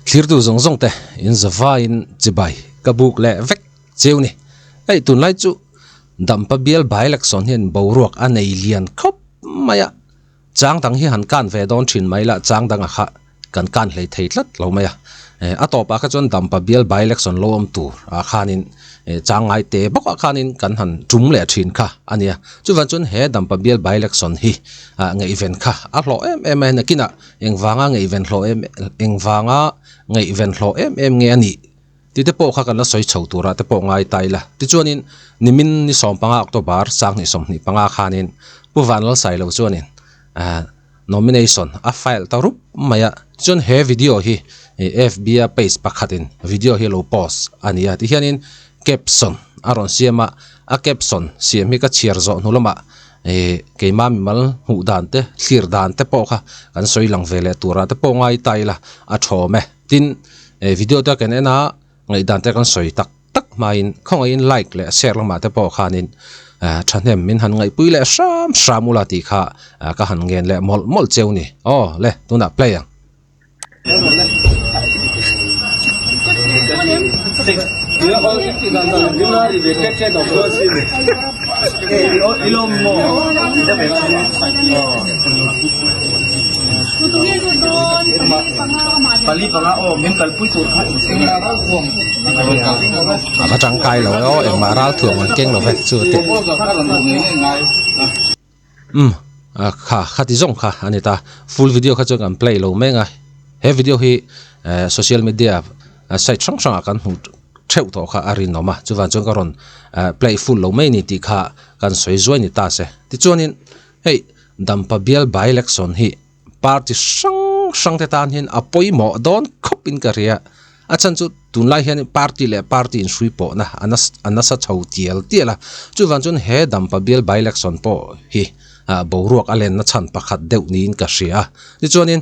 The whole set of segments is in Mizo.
Thlirtu zawng zawng te in zavaiin chibai ka buk leh vek cheu ni. Hei tunlai chu Dampa bial by-election hian boruak a nei lian khawp mai a, chang dang hi han kan ve dawn thin mai la chang danga kha kan kan hlei thei tlat lo mai a. A tawpah kha chuan Dampa bial by-election lo awm tur ah khanin chang ngai te bawkah khanin kan han tum leh thin kha a nia. Chuvang chuan he Dampa bial by-election hi ngaihven kha a hlawh em em a, nakinah Engvanga ngaihven hlawh em engvanga ngaihven hlawh em em nge a nih tih te pawh kha kan la sawi chho turah te pawh ngai ta ila. Tichuanin nimin ni 15 October 2025 khanin Pu Vanlalsailo chuanin ah nomination a file ta rup mai a. Tichuan he video hi FB a page pakhatin video hi a lo post a ni a. Tihianin caption a rawn siam a, a caption siam hi ka chhiar zawh hnu lamah Ih keimah mimal hmuh dan te thlir dan te pawh kha kan sawi lang ve leh turah te pawh ngai ta ila a thawm e. Tin, eh video te kan en a, ngaihdan te kan sawi tak tak hmain khawngaihin like leh share lamah te pawh khanin eh thahnem min han ngaihpui leh hram hram ula tih kha ka han ngen leh mawlh mawlh cheu ni. Aw le tunah play ang. A va tangkai lo e aw engmah ral thuam an keng lo ve chu teh. Umm kha khati zawng kha a ni ta full video kha chuan kan play lo mek a he video hi eh social media site hrang hrangah kan hmuh theuh tawh kha a rinawm a chuvang chuan ka rawn eh play full lo mai ni tih kha kan sawi zuai ni ta se tichuanin hei Dampa bial by election hi Party hrang hrang te tan hian a pawimawh dawn khawp in ka hria. A chhan chu tunlai hian party leh party inhrui pawhna a nasa chho tial tial a. Chuvang chuan he Dampa bial by election pawh hi boruak a lenna chhan pakhat deuh niin ka hria a. Tichuanin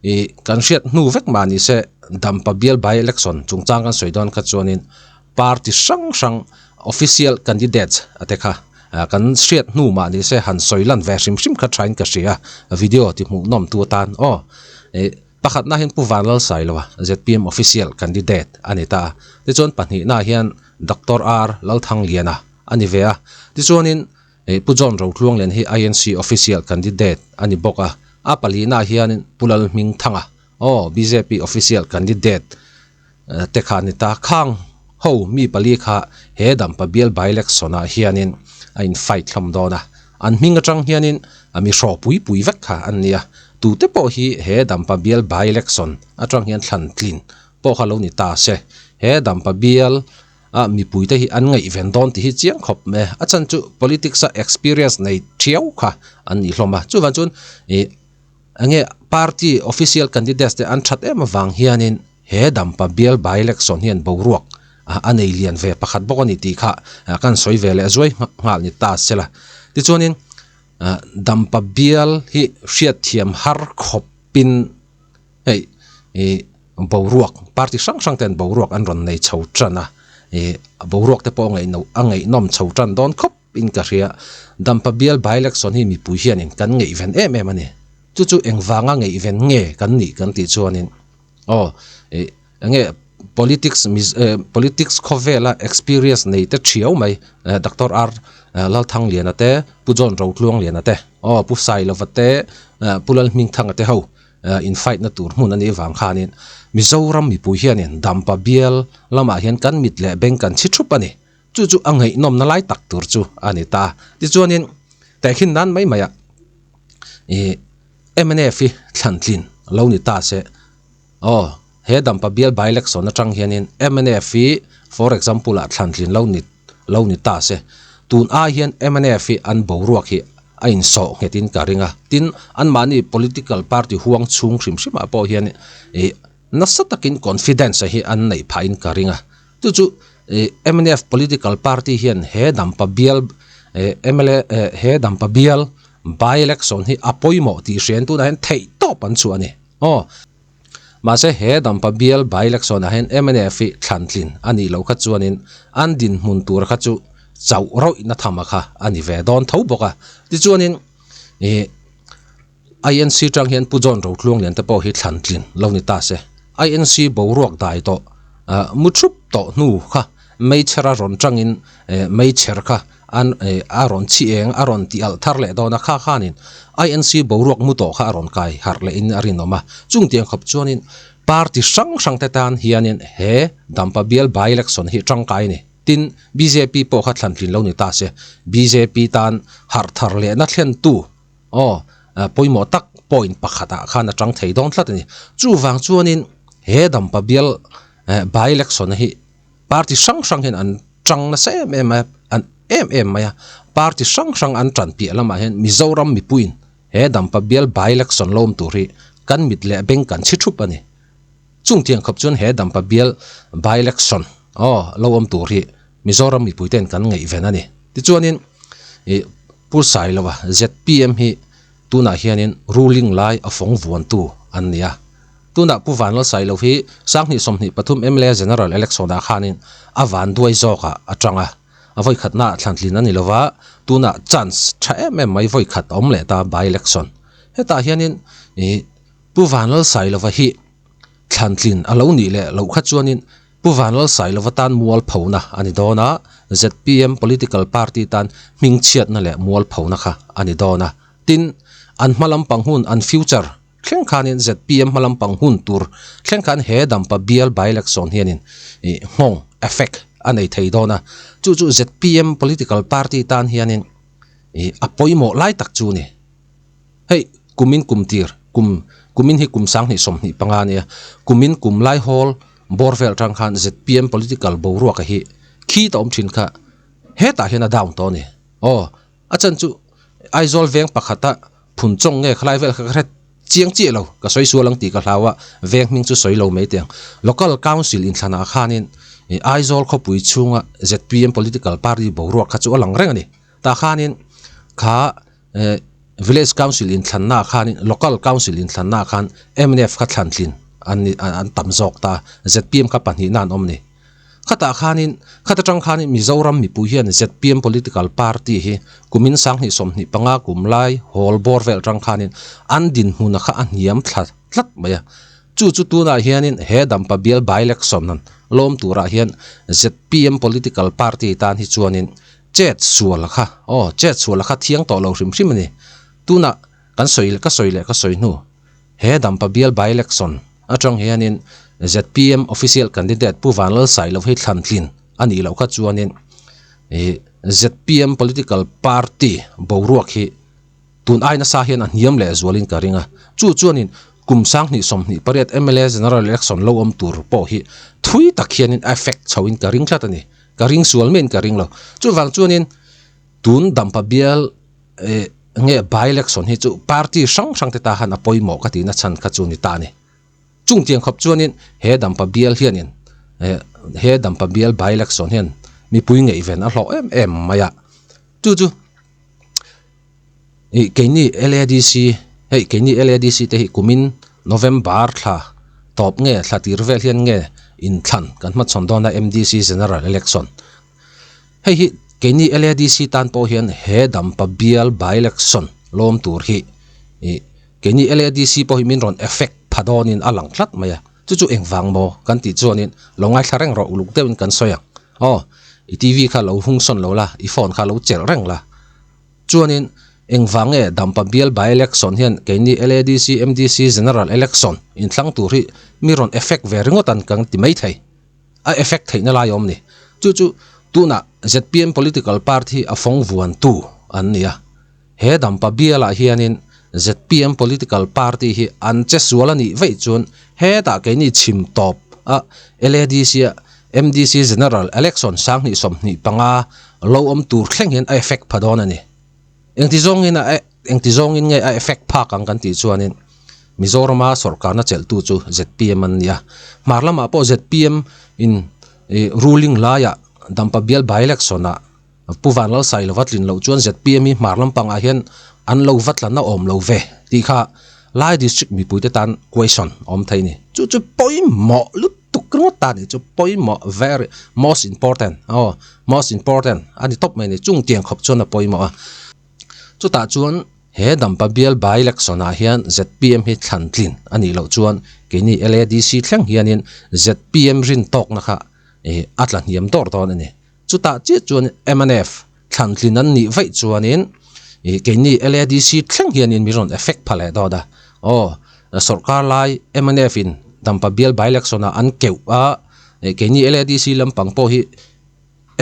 ih kan hriat hnu vek mah ni se Dampa bial by election chungchang kan sawi dawn kha chuanin Party hrang hrang official candidates a te kha kan hriat hnu mah ni se han sawi lan ve hrim hrim kha thain ka hria a, video ti hmuh nawm tu atan aw. Pakhatna hian Pu Vanlalsailoa zpm official candidate a ni ta a, tichuan pahnihna hian Doctor R Lalthangliana a ni ve a, tichuanin Pu John Rotluanglian hi INC official candidate a ni bawk a, a palihna hian Pu Lalhmingthanga aw bjp official candidate te kha a ni ta. Khang ho mi pali kha he Dampa bial by-election ah hianin a in fight hlawm dawn a, an hming atang hianin a mi hraw pui pui vek kha an ni a, tute pawh hi he Dampa bial by-election atang hian thlan tlin pawh kha lo ni ta se, he Dampa bial a mipui te hi an ngaihven dawn tih hi chiang khawp mai a, a chhan chu politics a experience nei thiau kha an ni hlawm a, chuvang chuan ih enge party official candidates te an that em avang hianin He Dampa bial by-election hian boruak a nei lian ve pakhat bawk a ni tih kha kan sawi ve leh zuai nghal ni ta se la. Tichuanin Dampa bial hi hriatthiam har khawpin hei ih boruak party hrang hrang ten boruak an rawn nei chho tan a, ih boruak te pawh a ngaihnawm chho tan dawn khawp in ka hria. Dampa bial by-election hi mipui hianin kan ngaihven em em a ni. Chu chu engvanga ngaihven nge kan nih kan tih chuanin. Aw ih enge politics politics khawvela experience nei te thiau mai Doctor R Lalthangliana te Pu John Rotluangliana te aw Pu Sailova te Pu Lalhmingthanga te ho in fight na tur hmun a nih vang khanin Mizoram mipui hianin Dampa bial lamah hian kan mit leh beng kan chhi thup a ni. Chu chu a ngaihnawmna lai tak tur chu a ni ta. Tichuanin tehkhin nan mai maiah ih mnf hi thlantlin lo ni ta se aw he Dampa bial by election atang hianin mnf hi for example ah thlantlin lo ni lo ni ta se tun ai hian mnf hi an boruak hi a insawh nghetin ka ring a. Tin, anmahni political party huang chhung hrim hrimah pawh hian ih nasa takin confidence hi an neih phahin ka ring a. Chu chu mnf political party hian he Dampa bial mla he Dampa bial by election hi a pawimawh tih hriain tunah hian theih tawp an chhuah a ni. Aw mahse he Dampa bial by election ah hian mnf hi thlantlin a nih loh kha chuanin an dinhmun tur kha chu chauh rawihna thama kha a ni ve dawn tho bawk a. Tichuanin ih INC tang hian Pu John Rotluanglian te pawh hi thlantlin lo ni ta se. INC boruak dai tawh mu thup tawh hnu kha meichher a rawn tangin meichher kha an a rawn chhi eng a rawn tih alh thar leh dawn a kha khanin INC boruak mu tawh kha a rawn kai harh leh in a rinawm a. Chungtiang khawp chuanin party hrang hrang te tan hianin he Dampa bial by election hi tangkai a ni. Tin, bjp pawh kha thlan tlin lo ni ta se, bjp tan harh thar lehna thlentu aw pawimawh tak point pakhatah khan a tang thei dawn tlat a ni. Chuvang chuanin he Dampa bial by election hi party hrang hrang hian an tang nasa em em a, an em em mai a. Party hrang hrang an tan piah lamah hian Mizoram mipuiin he Dampa bial by election lo awm tur hi kan mit leh beng kan chhi thup a ni. Chung tiang khawp chuan he Dampa bial by election aw lo awm tur hi Mizoram mipui ten kan ngaihven a ni. Tichuanin ih Pu Sailova zpm hi tunah hianin ruling lai a fawng vuantu an ni a. Tunah Pu Vanlal Sailo hi Sanghnih 23 mla General Election ah khanin a van duai zawkah a tang a. A vawikhatna ah thlantlin a ni lova, tunah chance tha em em mai vawikhat a awm leh ta by election. Hetah hianin ih Pu Vanlal Sailova hi thlantlin a lo nih leh loh kha chuanin Pu Vanlal Sailova tan mualphona a ni dawn a, zpm political party tan hmingchhiatna leh mualphona kha a ni dawn a. Tin, an hma lampang hun, an future thleng khanin zpm hma lampang hun tur thleng khan he Dampa bial by-election hianin ih nghawng, effect, a nei thei dawn a. Chu chu zpm political party tan hianin ih a pawimawh lai tak chu a ni. Hei, kumin kum tir, kum, kumin hi kum 2025 a nia, kumin kum lai hawl bawr vel atang khan zpm political boruaka hi khi ta awm thin kha hetah hian a down tawh a ni. Aw, a chan chu Aizawl veng pakhata phun chawng nge khalai vel kha ka hre chiang chiah lo, ka sawi sual ang tih ka hlau a, veng hming chu sawi lo mai teh ang. Local Council inthlanah khanin Aizawl khawpui chhunga zpm political party boruak kha chu a lang reng a ni. Tah khanin kha Eh village council inthlanna ah khanin local council inthlanna ah khan mnf kha thlantlin an ni an tam zawk ta zpm kha pahnihna an awm ni. Khatah khanin khat atang khanin Mizoram mipui hian zpm political party hi kumin 2025 kum lai hawl bawr vel atang khanin an dinhmuna kha a hniam thla tlat mai a. Chu chu tunah hianin he Dampa bial by election an lawm turah hian zpm political party tan hi chuanin Chet sual a kha, aw, chet sual a kha thiang tawh lo hrim hrim a ni. Tunah kan sawi ka sawi leh ka sawi hnu, he Dampa bial by election atang hianin zpm official candidate Pu Vanlal Sailo hi thlan tlin a nih loh kha chuanin ih zpm political party boruak hi tun ai nasa hian a hniam leh zualin ka ring a. Chu chuanin kum 2028 mla general election lo awm tur pawh hi thui tak hianin a effect chhoin ka ring tlat a ni. Ka ring sual miin ka ring lo. Chuvang chuanin tun Dampa bial eh nge by election hi chu party hrang hrang te ta khan a pawimawh ka tihna chhan kha chu ni ta a ni. Chung tiang khawp chuanin he Dampa bial hianin eh he Dampa bial by election hian mipui ngaihven a hlawh em em mai a. Chu chu ih keini LADC hei keini LADC te hi kumin November thla tawp nge thla tir vel hian nge inthlan kan hmachhawn dawn a MDC General Election hei hi keini LADC tan pawh hian he Dampa bial by election lawm tur hi ih keini LADC pawh hi min rawn effect pha dawnin a lang tlat mai a. Chu chu engvang maw kan tih chuanin lo ngaithla reng rawh uluk deuhin kan sawi ang. Aw, i TV kha lo hung sawn lo la, i phone kha lo chelh reng la. Chuanin engvang nge Dampa bial by election hian keini LADC, MDC General Election inthlang tur hi mi rawn effect ve ringawt an kan ti mai thei. A effect theihna lai a awm ni. Chu chu tunah zpm political party hi a fawng vuantu an ni a. He Dampa bialah hianin zpm political party hi an che sual a nih veih chuan hetah keini chhim tawp a LADC a MDC General Election 2025 lo awm tur thleng hian a effect pha dawn a ni. Engti zawngin a engti zawngin nge a effect phak ang kan tih chuanin Mizorama sawrkarna chelhtu chu zpm an ni a. Hmar lamah pawh zpm in ruling laiah Dampa bial by election ah Pu Vanlal Sailova tlin loh chuan zpm hi hmar lampangah hian an lo va tlan a awm lo ve tih kha Lai District mipuite tan question awm thei a ni. Chu chu pawimawh lutuk ringawt ta a ni chu pawimawh very most important aw most important a ni tawp mai a ni. Chung tiang khawp chuan a pawimawh a. Chutah chuan. He Dampa bial by-election ah hian zpm hi thlan tlin a nih loh chuan keini LADC thleng hianin zpm rin tawkna kha a tla hniam dawr dawn a ni. Chutah chiah chuan mnf thlan tlin an nih vaih chuanin keini LADC thleng hianin min rawn effect pha leh dawn a. Aw, sawrkar lai mnf in Dampa bial by-election ah an keuh a, keini LADC lampang pawh hi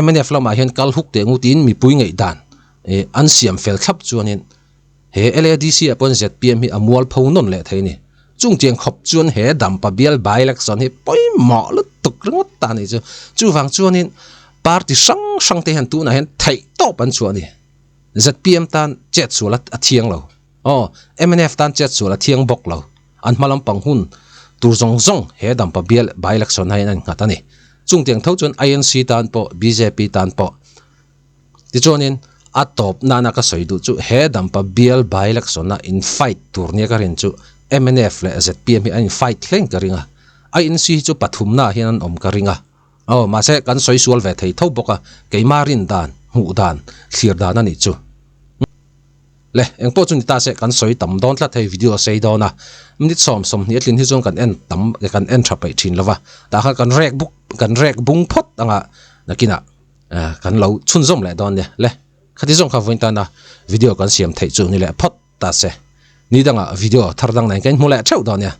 mnf lamah hian kal huk teh ngut in mipui ngaihdan eh an siam fel thlap chuanin he LADC ah pawhin zpm hi a mual pho nawn leh thei a ni. Chung tiang khawp chuan he Dampa bial by election hi pawimawh lutuk ringawt ta a nih chu. Chuvang chuanin party hrang hrang te hian tunah hian theih tawp an chhuah a ni. Zpm tan chet sual a thiang lo. Aw, mnf tan chet sual a thiang bawk lo. An hma lampang hun tur zawng zawng he Dampa bial by election ah hian a innghat a ni. Chung tiang tho chuan INC tan pawh bjp tan pawh tichuanin a tawp nana ka sawi duh chu he Dampa bial by election a in fight tur nia ka rin chu mnf leh zpm hi an in fight hleng ka ring a. INC hi chu pathumna ah hian an awm ka ring a. Aw mahse kan sawi sual ve thei tho bawk a, keimah rin dan, hmuh dan, thlir dan a nih chu. Le, engpawh chu ni ta se kan sawi tam dawn tlat hei video a sei dawn a, minute 20 a tlin hi chuan kan en tam kan en tha peih thin lo va, tah khan kan rek buk kan rek bung phawt anga nakinah kan lo chhunzawm leh dawn nia. Le, khati zawng kha vawiin tana video kan siam theih chu ni leh phawt ta se, ni dangah video thar dang nen kan inhmu leh theuh dawn nia.